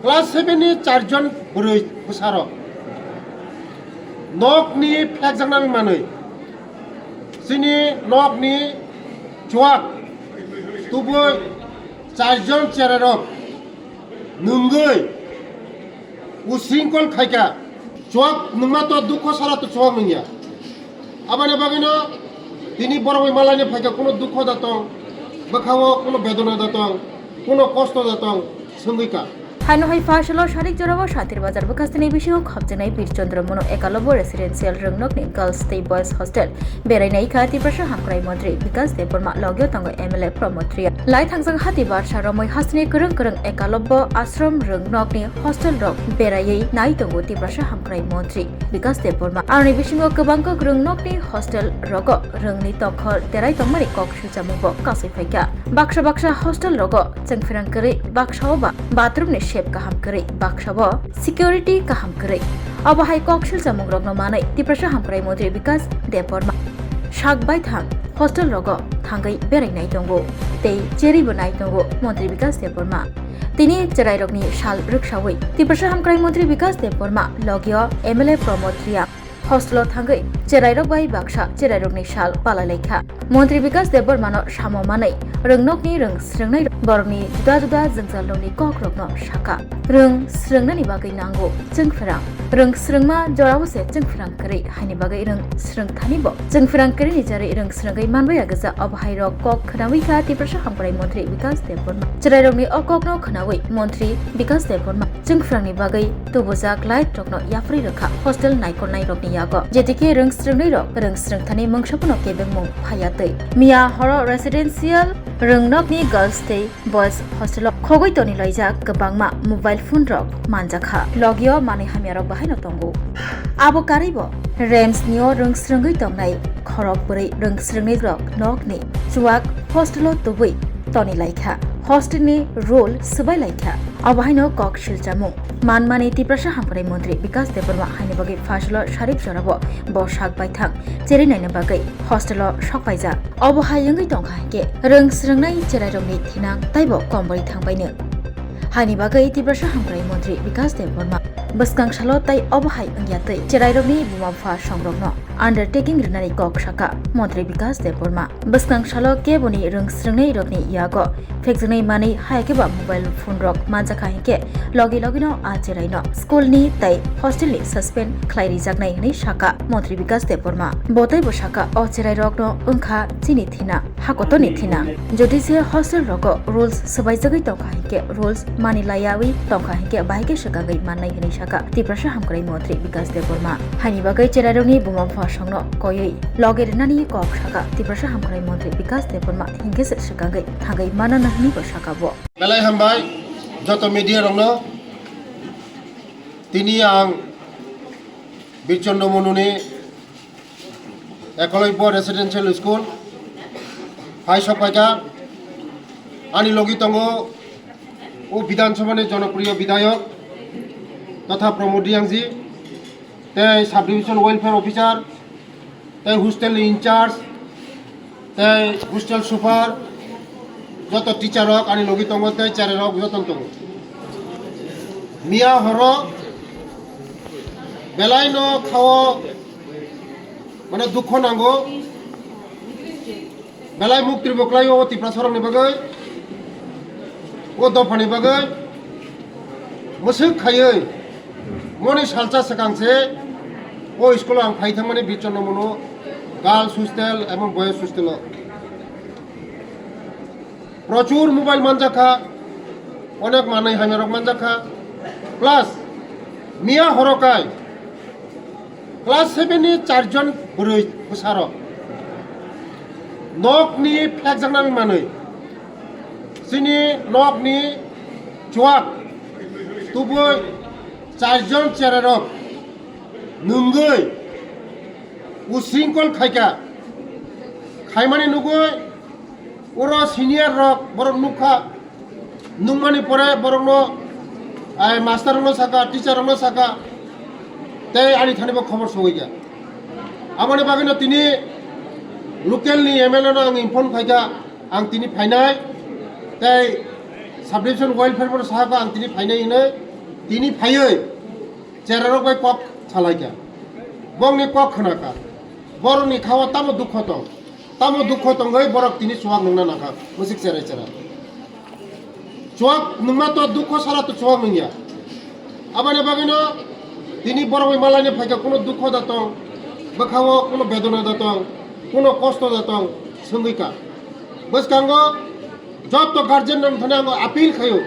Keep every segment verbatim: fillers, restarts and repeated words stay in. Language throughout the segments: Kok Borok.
Class seven ni charjon bwrwi bwsarok nokni phekjaknani manwi chini nokni chuak tubui charjon cherairok nungwi usringkol khaikha. Chuak nungma to dukho sara to chuak nungya. Aboni bagwino tini borok bai malaina phaikha, kuno dukho da tong, bwkhao kuno bedona da tong, kuno kosto da tong, swngwi ka. Haino hai pha salo sarik jorao Satir Bazar bwkhasteni bisingo khopjaknai Bir Chandra Mono Ekalobya Residential Rwngnokni Girls tei Boys Hostel berai naikha Tiprasa Hamkrai Montri Bikas Debbarma, logio tongo M L A Pramod Reang. Lai thangjak hati barsa romwi hasteni kwrwng kwrwng Ekalobya Ashram Rwngnokni hostel rok beraiwi nai tongo Tiprasa Hamkrai Montri Bikas Debbarma. Aroni bisingo kwbangkuk rwngnokni hostel rogo rwngni tongkhor terai tongmani kok swijamungbo kasui phaikha. Baksa baksa hostel rogo chwngphrang kwrwi, baksao ba bathroom ni sep kaham kwrwi, baksao security kaham kwrwi. Obo hai kok swijamung rokno manwi Tiprasa Hamkrai Montri Bikas Debbarma sak baithang hostel rogo thangwi berai nai tongo tei cherwi bo nai tongo Montri Bikas Debbarma. Tini cherairokni sal rwksawi Tiprasa Hamkrai Montri Bikas Debbarma logio M L A Pramod Reang hostel o thangwi cherairok bai baksa cherairokni sal palai laikha. Montri Bikas Debbarmano samo manwi rwngnokni rwng srwngnai borokni juda juda jwngjalrokni kokrokno sakha. Rwng srwngnani bagwi nango chwngphrang. Rwng srwngma jorao se chwngphrang kwrwi, haini bagwi rwng srwngthani bo chwngphrang kwrwini jarwi rwng srwngwi manbai agwja. Obo hai rok kok khwnawi kha Tiprasa Hamkrai Montri Bikas Debbarma. Cherairokni o kokno khwnawi Montri Bikas Debbarma chwngphrangni bagwi tubujak light rokno yapharwi rwkha hostel naikolnai rokni yago. J T K rwng srwngnai rok rwng srwngthani mungsa phano kebengmung phaiya twi. Miya horo residential rwngnokni girls tei boys hostel o khogwi toni laijak kwbangma mobile phone rok manjakha, logio manwi hamya rok bahaino tongo. Abo karwi bo RAMS ni o rwng srwngwi tongnai khorok bwrwi rwng srwngnai rok nokni chuak hostel o tubui toni laikha, hostel ni rule swbai laikha. Abo haino kok silchamung manmani Tiprasa Hamkrai Montri Bikas Debbarma haini bagwi pha salo sarik jorao bo sak baithang cherwi naina bagwi hostel o sok paijak. Obo hai wngwi tongkha hinkhe rwng srwngnai cherairokni thinang taibo komborwi thangbaino. Haini bagwi Tiprasa Hamkrai Montri Bikas Debbarma bwskang salo tai obo hai wngya twi cherairokni buma bupha songrokno undertaking rwnani kok sakha Montri Bikas Debbarma. Bwskang salo keboni rwng srwngnai rokni yago phekjaknai manwi, haya khe ba mobile phone rok manjakha hinkhe logi logino a cheraino school ni tei hostel ni suspend khlai rijaknai hwnwi sakha Montri Bikas Debbarma. Bo teibo sakha, o cherai rokno wngkha chini thina, hakotorni thina. Jodi se hostel rogo rules swbaijagwi tongkha hinkhe, rules mani layawi tongkha hinkhe bahai khe swkangwi mannai hwnwi sakha Tiprasa Hamkrai Montri Bikas Debbarma. Haini bagwi cherairokni buma bupha songno koiwi logi rwnani kok sakha Tiprasa Hamkrai Montri Bikas Debbarma, hinkhe se swkangwi thangwi manana hwnwi bo sakha bo. Belai hambai joto media rokno. Tini ang Birchandra Monuni Ekalobya Residential School hai sok paikha. Ani logi tongo o Bidhan Sabhani jonopriyo bidhayok totha Pramod Reang ji, tei Sub Division Welfare Officer, tei hostel ni in charge, tei hostel super, joto teacher rok ani logi tongo tei cherai rok joto tongo. Miya horo belai no khao mane dukho nango. Belai muktri bo kwlai o Tiprasa rokni bagwi, o dophani bagwi mwswk khaiwi moni salsa swkang se o school o ang phai thangmani Birchandra Mono girls hostel ebong boys hostel o. Prochur mobile manjakha, onek manwi hamya rok manjakha, plus miya horo kai class seven ni charjon bwrwi bwsarok nokni phekjaknani manwi chini nokni chuak tubui charjon cherairok nungwi usringkol khaikha, khaimani nugwi oro senior rok borok nukha, nukmani pore borokno, ai, master rokno saka, teacher rokno saka, tei ani thani bo khobor sogwi kha. Aboni bagwino tini local ni M L A no ang inform khaikha, ang tini phainai, tei sub division welfare bono saka ang tini phainai hinwi. Tini phaiwi cherarok bai kok salaikha, bongni kok khnakha, borokni khao tamo dukho tong, tamo dukho tongwi borok tini chuwak nungna nangkha, musik cherai chera. Chuwak nungma to dukho sara to chuwak nungya. Aboni bagwino tini borok bai malaina phaikha, kuno dukho da tong, bwkhao kuno bedona da tong, kuno kosto da tong, swngwi kha. Bwskango joto guardian rok thani ang appeal khaio,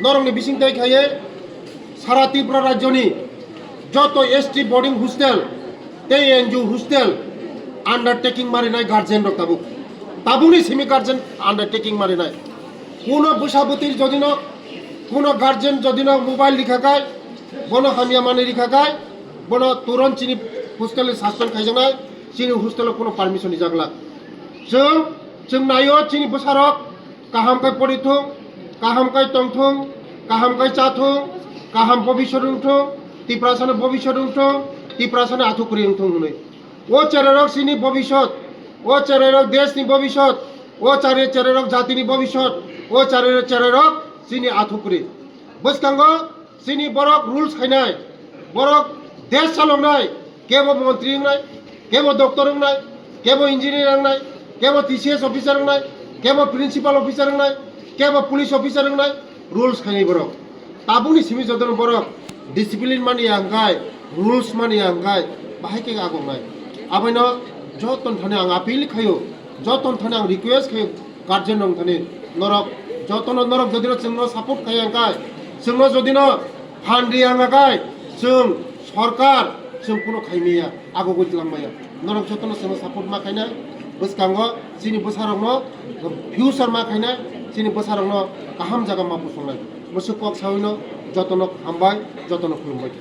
norokni bising tai khaiye sara Tripura rajyoni joto S T boarding hostel tei N G O hostel undertaking marinai guardian rok tabuk, tabukni simi guardian undertaking marinai. Kuno bwsa bwtwi jodino, kuno guardian jodino mobile rikha khai, bono hamya manwi rikha khai, bono turon chini hostel ni suspend khaijaknai, chini hostel o kuno permission rijak glak. Chwng, chwng naio chini bwsarok kaham khai pori thung, kaham khai tong thung, kaham khai cha thung, kaham bobisot wng thung, Tiprasano bobisot wng thung, Tiprasano athukuri wng thung hwnwi. O chererok chini bobisot, o chererok deshni bobisot, o chare chererok jatini bobisot, o chare chererok chini athukuri. Bwskango chini borok rules khainai, borok desh chaloknai, kebo montri wngnai, kebo doctor wngnai, kebo engineer wngnai, kebo T C S officer wngnai, kebo principal officer wngnai, kebo police officer wngnai, rules khainai borok. Tabukni simi jotono borok discipline mani ya hwnkhe, rules mani ya hwnkhe, bahai khe agongnai. Abono jotono thani ang appeal khaio, jotono thani ang request khaio, guardian rok thani, norok jotono norok jodino chwngno support khaiya hwnkhe, chwngno jodino phan riya hwnkhe, chwng sorkar chwng kuno khaimaya, agogwi twlang maya. Norok jotono chwngno support ma khainai, bwskango chini bwsarokno future ma khainai, chini bwsarokno kaham jaga ma pusungnai. Mwswk kok sawino jotono hambai, jotono khulumbai.